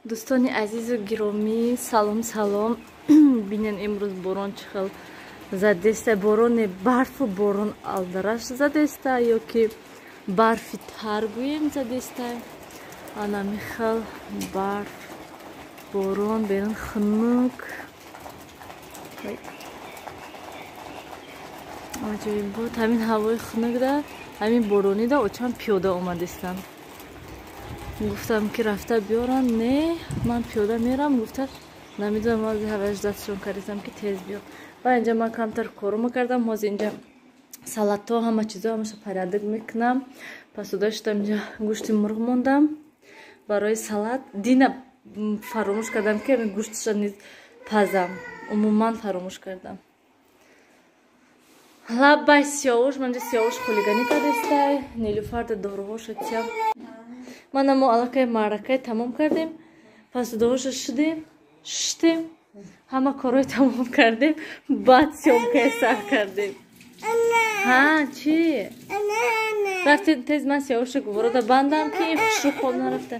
Дӯстони азизу гиромӣ, салом салом. Бинен, имрӯз борон чӣ хел задеста. Бороне, барфу борон алдараш задеста ё ки барфи тар гӯем задеста. Анами хел барф, борон, берун хунук. Аҷоиб буд ҳамин ҳавои хунукда, ҳамин боронида очам пиёда омадистам. Гуфтам ки рафта биёрам, не, ман пиёда мерам, гуфта намедонам, ҳози ҳаваяш дастшон кардистам ки тез биёд. Ва инҷа ман камтар корома кардам, ҳозир инҷа салатҳо, ҳама чизо ҳамаша порядок мекунам. Пасуда шудам, инҷа гӯшти мурғ мондам барои салат. Дина фаромӯш кардам ки ҳамин гӯшташа низ пазам, умуман фаромӯш кардам. Лаббай, сиёвуш, манҷа сиёвуш хулиганӣ кардестай, Нилуфарда доруҳоша тиям. Мана мо аллакай маъракай тамом кардем, пасудаҳоша шудем, шуштем, ҳама корҳои тамом кардем, баъд съёмкае сар кардем. Ҳа, чӣ? Рафтем тез, ман сиёвуша гуворода бандам ки ин хушрӯ хоб нарафта.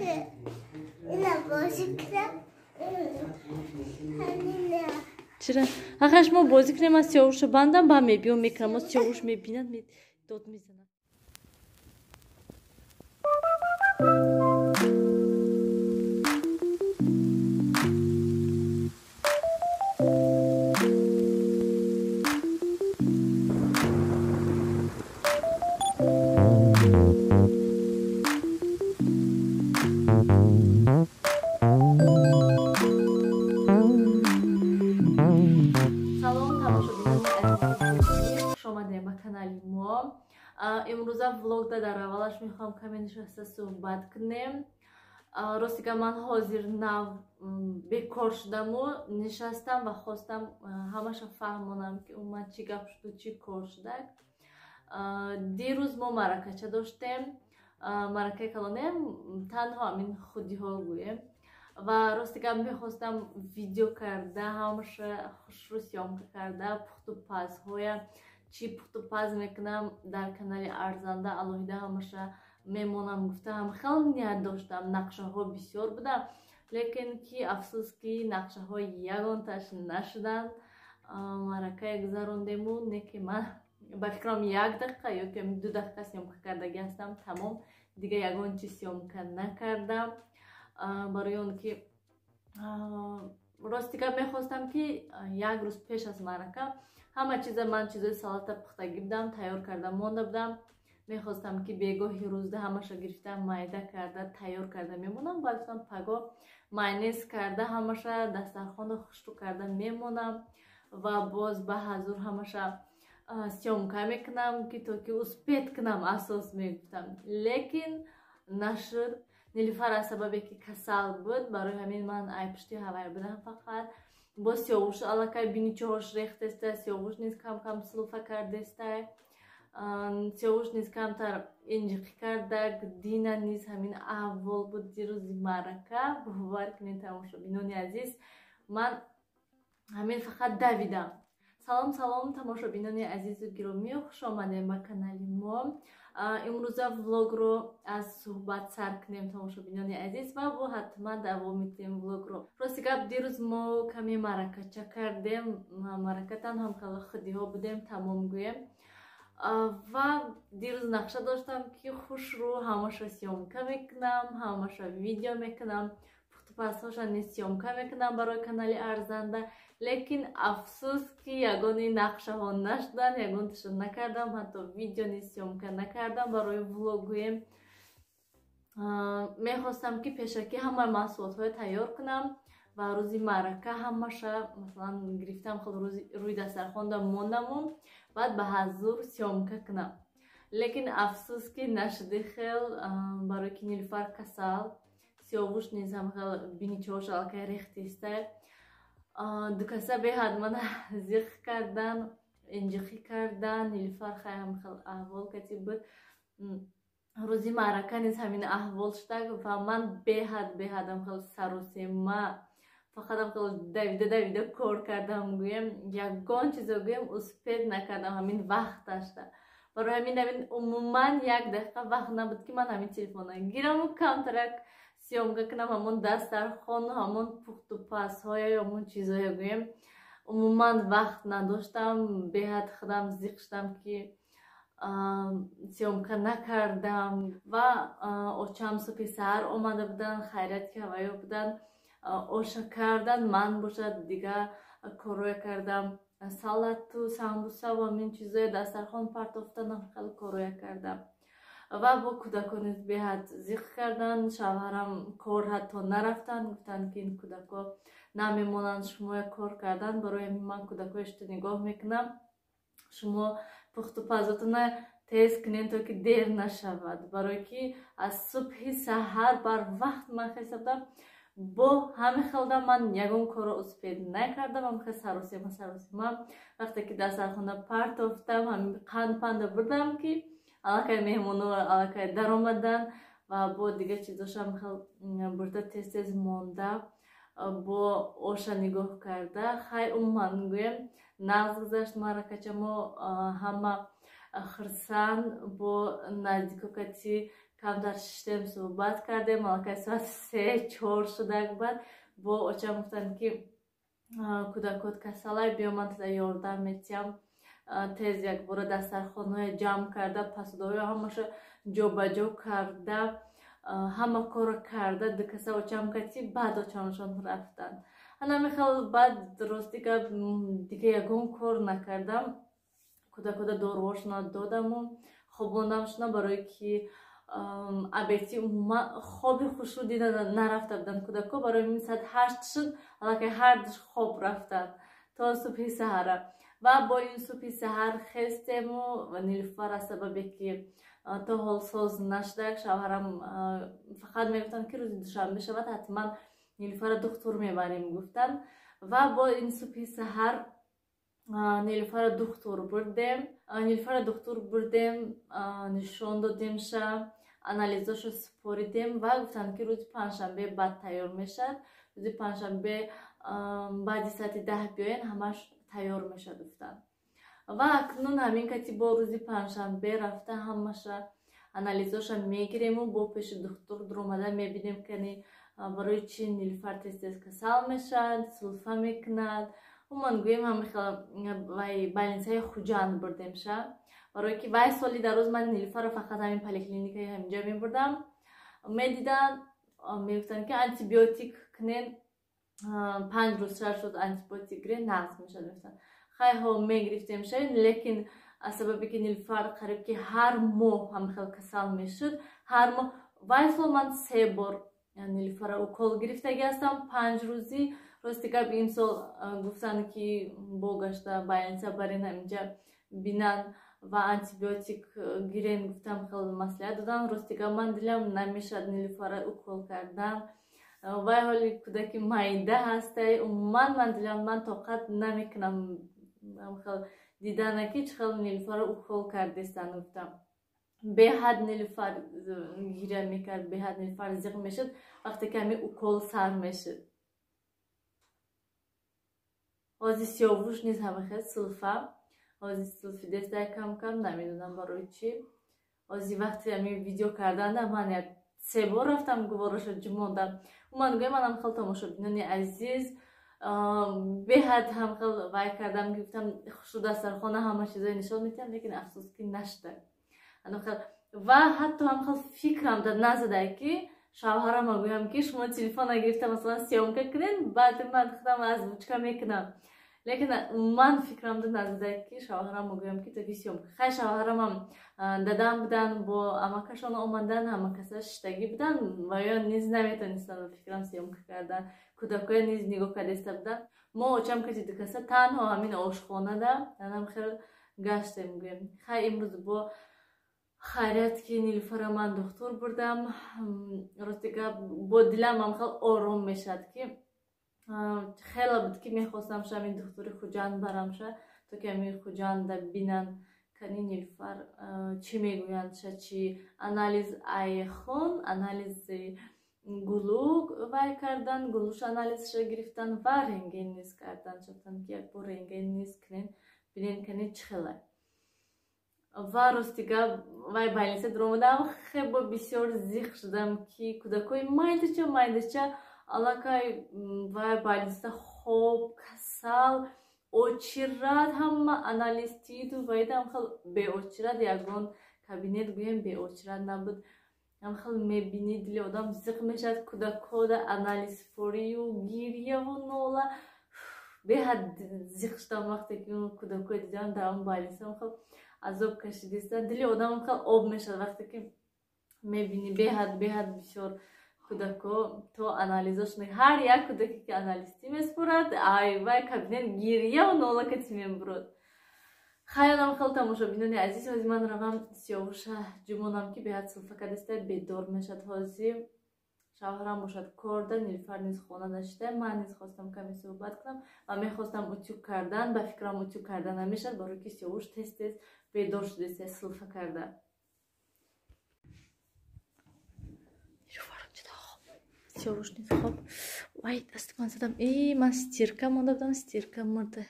Чира? Ахаш мо бозӣ кунем, ман сиёвуша бандам, ба мебиём мекунам, мо сиёвуш мебинад, дод мезанад. Салом, тамошобинони азиз, хуш омадем ба канали мо. Имрӯза влогда дар аввалаш мехоҳам каме нишаста суҳбат кунем. Рости гап, ман ҳозир нав бекор шудаму нишастам ва хостам ҳамаша фаҳмонам ки умуман чӣ гап шуду чӣ кор шудак. Дирӯз мо маъракача доштем, маъракаи калонем, танҳо ҳамин худиҳо гӯем. Ва рости гап, мехостам видео карда, ҳамаша хушрӯ съёмка карда, пухту пазҳоя чӣ пухту паз мекунам дар канали Арзанда алоҳида ҳамаша мемонам гуфта ҳам хеле ният доштам, нақшаҳо бисёр будам, лекин ки афсӯс ки нақшаҳо ягонташ нашуданд. Маъракае гузарондему, не ки ман ба фикрам як дақиқа ё ки 2 дақиқа съёмка кардагӣ ҳастам, тамом, дига ягон чиз съёмка накардам. Барои он ки рости гап, мехостам ки як рӯз пеш аз маърака ҳама чиза, ман чизои салата пухтагӣ будам, тайёр карда монда будам, мехостам ки бегоҳи рӯзда ҳамаша гирифта, майда карда, тайёр карда мемонам. Баъд гуфтам, пагоҳ майонез карда, ҳамаша дастархонро хушрӯ карда мемонам ва боз ба ҳазур ҳамаша съёмка мекунам, ки то ки успеть кунам, асос мегуфтам, лекин нашуд. Нилуфар аз сабабе ки касал буд, барои ҳамин ман айпушти ҳавай будам фақат. Боз сиёвуш аллакай биничоҳош рехтеста, сиёвуш низ кам-кам сулфа кардеста, сиёвуш низ камтар инҷиқӣ кардак. Дина низ ҳамин аҳвол буд дирӯзи маърака. Бовар кунед, тамошобинони азиз, ман ҳамин фақат давидам. Салом салом, тамошобинони азизу гиромӣ, хуш омадем ба канали мо. Имрӯза влогро аз суҳбат сар кунем, тамошобинони азиз, ва бо ҳатман давом медиҳем влогро. Рости гап, дирӯз мо каме маъракача кардем, маърака танҳо ҳам худиҳо будем, тамом гӯем. Ва дирӯз нақша доштам ки хушрӯ ҳамаша съёмка мекунам, ҳамаша видео мекунам, пухтупазҳоша низ съёмка мекунам барои канали Арзанда, лекин афсӯс ки ягони нақшаҳо нашуданд, ягонташа накардам, ҳатто видео низ съёмка накардам барои влог гӯем. Мехостам ки пешакӣ ҳамаи маҳсулотҳоро тайёр кунам ва рӯзи маърака ҳамаша масалан гирифтам, худ рӯи дастархонда мондаму баъд ба ҳазур съёмка кунам, лекин афсӯс ки нашуди хел, барои ки Нилуфар касал, сиёвуш низ ҳам хел биничоҳош аллакай рехтиста. Дукаса беҳад мана зиқ кардан, инҷиқӣ кардан. Нилуфар хай ҳам хел аҳвол кати буд. Рӯзи маърака низ ҳамин аҳвол шудак ва ман беҳад беҳадам хел саросема, фақатам хел давида давида кор кардам гӯем, ягон чизо гӯем успеть накардам ҳамин вақташда. Барои ҳамин умуман як дақиқа вақт набуд ки ман ҳамин телефона гираму камтарак. съёмка кунам. Ҳамон дастархону ҳамон пухтупазҳоя, ҳамон чизҳое гӯем, умуман вақт надоштам. Беҳад худам зиқ шудам, ки съёмка накардам. Ва очам субҳи саҳар омада буданд, хайрият ки ҳаваё буданд, оша кардан. Ман бошад, дига корое кардам, салату самбуса ва ҳамин чизое, дастархон партофтанам, хеле корое кардам. Ва бо кӯдако низ беҳад зиқ карданд. Шавҳарам кор ҳатто нарафтанд, гуфтанд, ки ин кӯдако намемонанд шумоя кор кардан, барои ҳамин ман кӯдакои нигоҳ мекунам, шумо пухтупазотона тез кунен, то ки дер нашавад. Барое ки аз субҳи саҳар бар вақт ман хеста будам, бо ҳамин хелда ман ягон корро успеть накардам. Ҳамхел саросема саросема. Вақте ки дастархона партофтам, ҳамин қанд панда бурдам, ки аллакай меҳмоно аллакай даромаданд. Ва бо дигар чизошам хел бурда, тез тез монда, бо оша нигоҳ карда. Хай, умуман гӯем, нағз гузашт маъракача. Мо ҳама хурсанд, бо наздикокати камтар шиштем, суҳбат кардем. Аллакай соат 3-4 шудак. Баъд бо очам гуфтанд, ки кӯдакот касалай, биё, ман тада ёрдам метиҳам. Тез якбора дастархонҳоя ҷамъ карда, пасудоҳоя ҳамаша ҷобаҷо карда, ҳама корро карда, дукаса очам кати. Баъд очамшон рафтанд. Ҳанамихел. Баъд, рости гап, дига ягон кор накардам. Кӯдакода доруҳошона додаму хобондамшона, барое ки абети умуман хоби хушрӯ дида нарафта буданд кӯдако. Барои ҳамин соат 8 шуд, аллакай ҳардуш хоб рафтанд то субҳи саҳара. Ва бо ин субҳи саҳар хестему Нилуфар аз сабабе ки то ҳол соз нашудак, шавҳарам фақат мегуфтанд, ки рӯзи душанбе шавад, ҳатман Нилуфарро духтур мебарем, гуфтанд. Ва бо ин субҳи саҳар Нилуфарро духтур бурдем. Нилуфарро духтур бурдем, нишон додемша, анализошо супоридем ва гуфтанд, ки рӯзи панҷшанбе баъд тайёр мешавад. Рӯзи панҷшанбе баъди соати 10 биёен, ҳамаш тайёр мешавад, гуфтанд. Ва акнун ҳамин кати бо рӯзи панҷшанбе рафта, ҳамаша анализоша мегирему, бо пеши духтур дуромада мебинем, кани барои чи Нилуфар тез тез касал мешавад, сулфа мекунад. Умуман гӯем, ҳамихел вай больницаи Хуҷанд бурдемша, барое ки вай соли дароз ман Нилуфарро фақат ҳамин поликлиникаи ҳаминҷо мебурдам. Медиданд, мегуфтанд, ки антибиотик кунен, 5 рӯз, 6 рӯз антибиотик гирен, нағз мешавад, мегуфтанд. Хайҳо, мегирифтем ша, лекин аз сабабе ки Нилуфар қариб ки ҳар моҳ ҳамихел касал мешуд, ҳар моҳ. Вай сол ман се бор Нилуфарро укол гирифтагӣ ҳастам, 5 рӯзӣ. Рости гап, имсол гуфтанд, ки бо гашта больница барен, ҳаминҷа бинанд ва антибиотик гирен, гуфтам, хел маслиҳат доданд. Рости гап, ман дилам намешад Нилуфарро укол кардан. Вай ҳоли кӯдаки майда ҳастай. Умуман ман дилам, ман тоқат намекунам хел дидана, ки чӣ хел Нилуфарро укол кардестанд, гуфтам. Беҳад Нилуфар гиря мекард, беҳад Нилуфар зиқ мешуд, вақте ки ҳамин укол сар мешуд. Ҳози Сиёвуш низ ҳамахел сулфа, ҳози сулфидестай кам кам, намедонам барои чӣ. Ҳози вақти ҳамин видео карданда ман як се бор рафтам, гувораша ҷумондам. Умуман гӯям, манам хел, тамошобинони азиз, беҳад ҳамхел вай кардам, ки гуфтам, хушрӯ дастархона ҳама чизое нишон медиҳам, лекин афсӯс, ки нашуда. Ва ҳатто ҳамхел фикрам да назадай, ки шавҳарама гӯям, ки шумо телефона гирифта, масалан, съёмка кунед, баъд ман худам озвучка мекунам. Лекин ман фикрамда назадай, ки шавҳарама гӯям, ки токи съёмка. Хай, шавҳарамам дадам буданд, бо амакашон омадан, ҳама каса шиштагӣ буданд ва ё низ наметонистанд, ба фикрам, съёмка кардан. Кӯдакоя низ нигоҳ кардеста буданд. Мо очам кати дукаса танҳо ҳамин ошхонада анам хел гаштем, гӯем. Хай, имрӯз бо хайрият, ки Нилуфара ман духтур бурдам. Рости гап, бо дилам ҳамхел ором мешавад, ки хеле буд, ки мехостам ша ҳамин духтури Хуҷанд барамша, то ки ҳамин Хуҷанда бинанд, кани Нилуфар чӣ мегӯянд ша, чи анализ, ай хун, анализи гулӯ вай кардан, гулӯш анализша гирифтан ва рентген низ кардан. Гуфтанд, ки як бор рентген низ кунен, бинен, кани чӣ хелай. Ва рости гап, вай больница дуромадам, хеле бисёр зиқ шудам, ки кӯдакҳои майдача майдача аллакай вай больница хоб, касал, очирад, ҳама анализ тиду вайдам хел беочирад, ягон кабинет гӯем беочирад набуд. Ҳам хел мебинӣ, дили одам зиқ мешавад, кӯдакҳода анализ форию гирьяву нола. Беҳад зиқ шудам вақте ки кӯдакҳои дидам дар он больница хел азоб кашидистанд. Дили одам хел об мешавад вақте ки мебинӣ, беҳад беҳад бисёр кӯдакҳо то анализошон, ҳар як кӯдаке ки анализтӣ меспорад, ай вай кабинет гирьяву нола кати мебурад. Хаёлам хел, тамошобинони азиз, ҳозир ман равам Сиёвуша ҷумонам, ки беҳад сулфа кадаста, бедор мешад. Ҳозир шавҳарам бошад корда, Нилуфар низ хона нашида. Ман низ хостам каме суҳбат кунам ва мехостам утюг кардан. Ба фикрам, утюг кардан намешад, барои ки Сиёвуш тез тез бедор шудеста, сулфа карда. Сиёвуш низ хоб. Вай, дасти ман задам. Э, ман стирка монда будам, стирка мурда.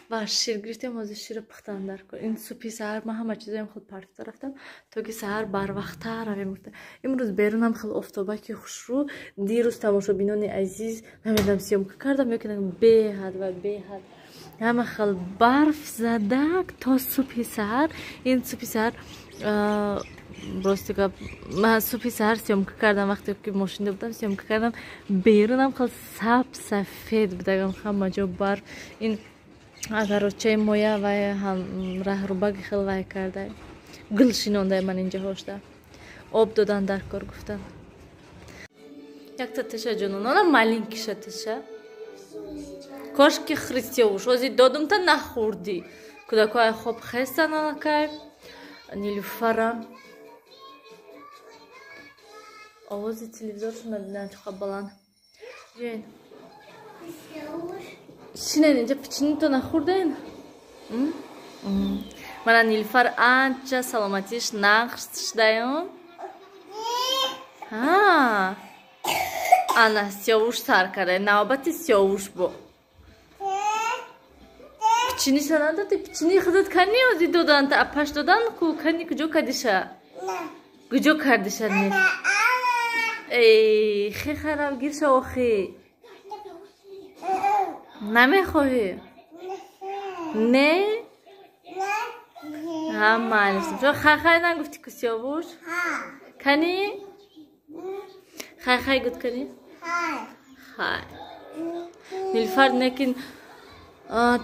Ва шир гирифтем, ҳозир широ пухтан дар кор. Ин субҳи саҳар ман ҳама чизоям хел партофта рафтам, то ки саҳар барвақттар равем гуфта. Имрӯз берунам хел офтобаки хушрӯ. Дирӯз, тамошобинони азиз, намедонам, съёмка кардам ё ки беҳад ва беҳад ҳама хел барф задак то субҳи саҳар. Ин субҳи саҳар, рости гап, ман субҳи саҳар съёмка кардам, вақте ки мошинда будам, съёмка кардам. Берунам хел саб сафед будагам, ҳама ҷо барф. Ин агарочаи моя вай раҳрубаги хел вай карда, гул шинонда. Ман инҷа ҳошта об додан дар кор гуфтам. Якта тиша, ҷононона, маленькиша тиша. Кошки христиёвуш, ҳозир додумта, нахӯрдӣ. Кӯдакҳои хоб хестан аллакай. Нилуфара овози телевизоршо мебинам, чӣ қадр баланд. Шинен инҷа, печенито нахӯрден? Мана Нилуфар анча саломатиш нақш шудаён. Ана Сиёвуш сар карда, навбати Сиёвуш бо. Печениша надоди? Печени худат кани, ҳозир доданта, апаш додан ку, кани, куҷо кардиша? Куҷо кардиша нест? Эй, хе, харав гирша охи. Намехоҳӣ? Не? Ҳа, малиш. Хай хай нагуфтӣ ку, Сиёвуш? Кани? Хай хай гуд, кани? Хай. Нилуфар некин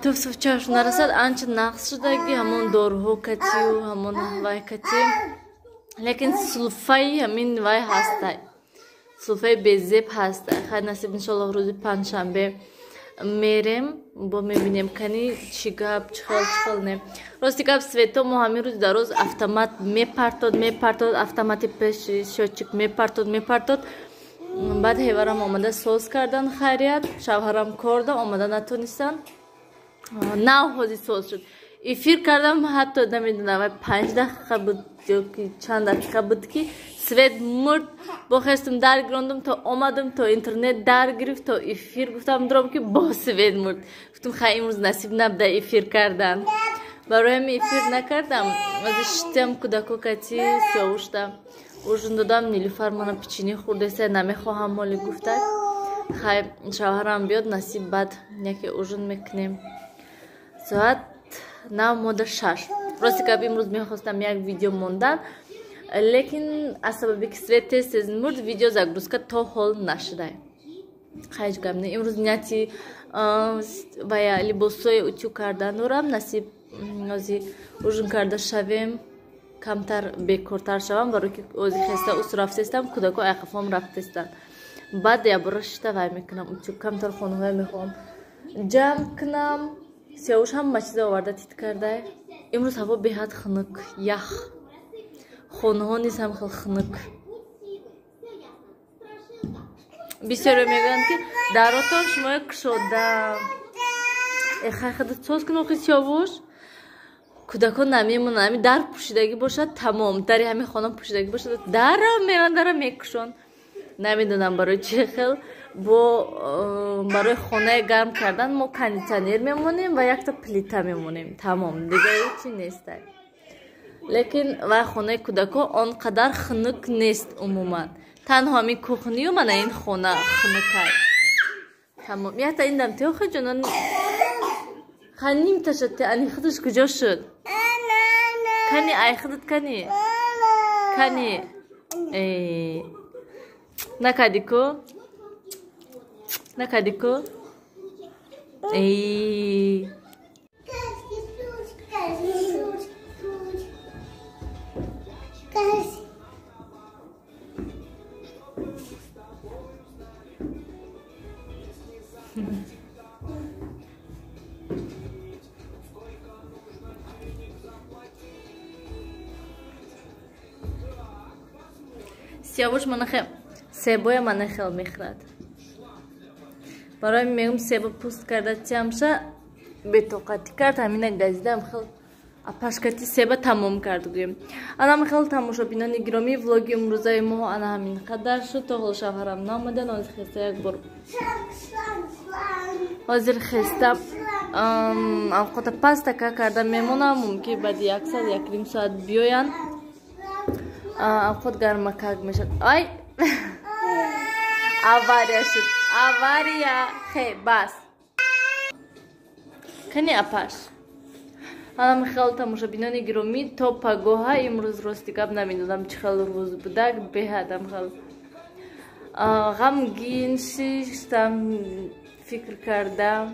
туфсуфчаш нарасад, анча нақс шудаги, ҳамон доруҳо катию, ҳамон вай кати. Лекин сулфаи ҳамин вай ҳастай. Сулфаи безеб ҳастай. Хай, насиб, иншоллоҳ, рӯзи панҷшанбе мерем, бо мебинем, кани чӣ гап, чӣ хел, чӣ хел не. Рости гап, свето мо ҳамин рӯзи дар рӯз автомат мепартод, мепартод, автомати пеши счётчик мепартод, мепартод. Баъд ҳеварам омада соз кардан, хайрият, шавҳарам корда омада натонистан. Нав ҳозир соз шуд. Эфир кардам, ҳатто намедонам, 5 дақиқа буд ё ки чанд дақиқа буд, ки свет мурд. Бохестум, дар гирондум, то омадум, то интернет дар гирифт, то эфир гуфтам дуром, ки бо свет мурд. Гуфтум, хай, имрӯз насиб набуда эфир кардан. Барои ҳамин эфир накардам. Ҳозир шитам, кӯдако кати Сиёвушта ужин додам. Нилуфар мана печени хӯрдеса, намехоҳам моли гуфтак. Хай, шавҳарам биёд, насиб, баъд яке ужин мекунем. Соат нав мода 6. Рости гап, имрӯз мехостам як видео мондан, лекин аз сабаби ки свет тез тез мурд, видео загрузка то ҳол нашудай. Ҳеҷ гап не. Имрӯз нияти вая либосҳои утюг кардан дорам. Насиб, ҳозир ужин карда шавем, камтар бекортар шавам, барои ки ҳозир хеста ус рафтестам, кӯдако айқафом рафтестанд. Баъд якбора шишта вай мекунам утюг, камтар хонаҳоя мехоҳам ҷамъ кунам. Сиёвуш ҳама чиза оварда тит кардай. Имрӯз ҳаво беҳад хунук, ях, хонаҳо низ ҳам хел хунук. Бисёре мегӯянд, ки даротон шумоя кушода. Хай, худат соз кун охи, Сиёвуш. Кӯдакон намемонанд, ҳамин дар пӯшидагӣ бошад, тамом. Дари ҳамин хона пӯшидагӣ бошад, дарро меран, дарро мекушон. Намедонам, барои чӣ хел. Бо барои хонаи гарм кардан мо кондитсионер мемонем ва якта плита мемонем, тамом, дига ҳечи нестай. Лекин вай хонаи кӯдако он қадар хунук нест умуман, танҳо ҳамин кухнию мана ин хона хунукай, тамом. Якта индам теохи ҷонон ха нимта шуд, те ани худаш куҷо шуд? Кани ай худат, кани кани накади ку, накади ку. Сиёвуш манахе себоя мана хел мехӯрад. Барои мегум себо пӯст карда тиамша бетоқатӣ кард, ҳамина газидам хел апашкати себа тамом кард гӯем. Анам хел тамошобинони гиромӣ, влоги имрӯзаи мо ана ҳамин қадар шуд. То ҳол шавҳарам наомадан, ҳозир хеста як бор, ҳозир хеста авқота пастака карда мемонам, мумкин баъди як соат, якним соат биёянд, авқот гармакак мешад. Ай, авария шуд, авария. Хе, бас, кани апаш. Анам хел тамошобинони гиромӣ, то пагоҳа. Имрӯз рости гап намедонам чӣ хел рӯз будак, беҳадам хел ғамгин шиштам, фикр карда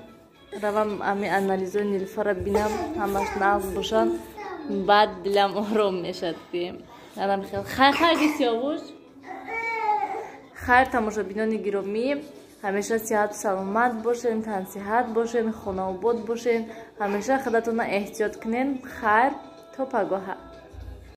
равам ами анализои Нилфара бинам, ҳамаш нағз бошанд, баъд дилам ором мешад гӯем. Анам хел хайр, хайр, Сиёвуш, хайр. Тамошобинони гиромӣ, ҳамеша сиҳату саломат бошен, тансиҳат бошен, хонаобод бошен, ҳамеша худатонро эҳтиёт кунен. Хайр, то пагоҳа.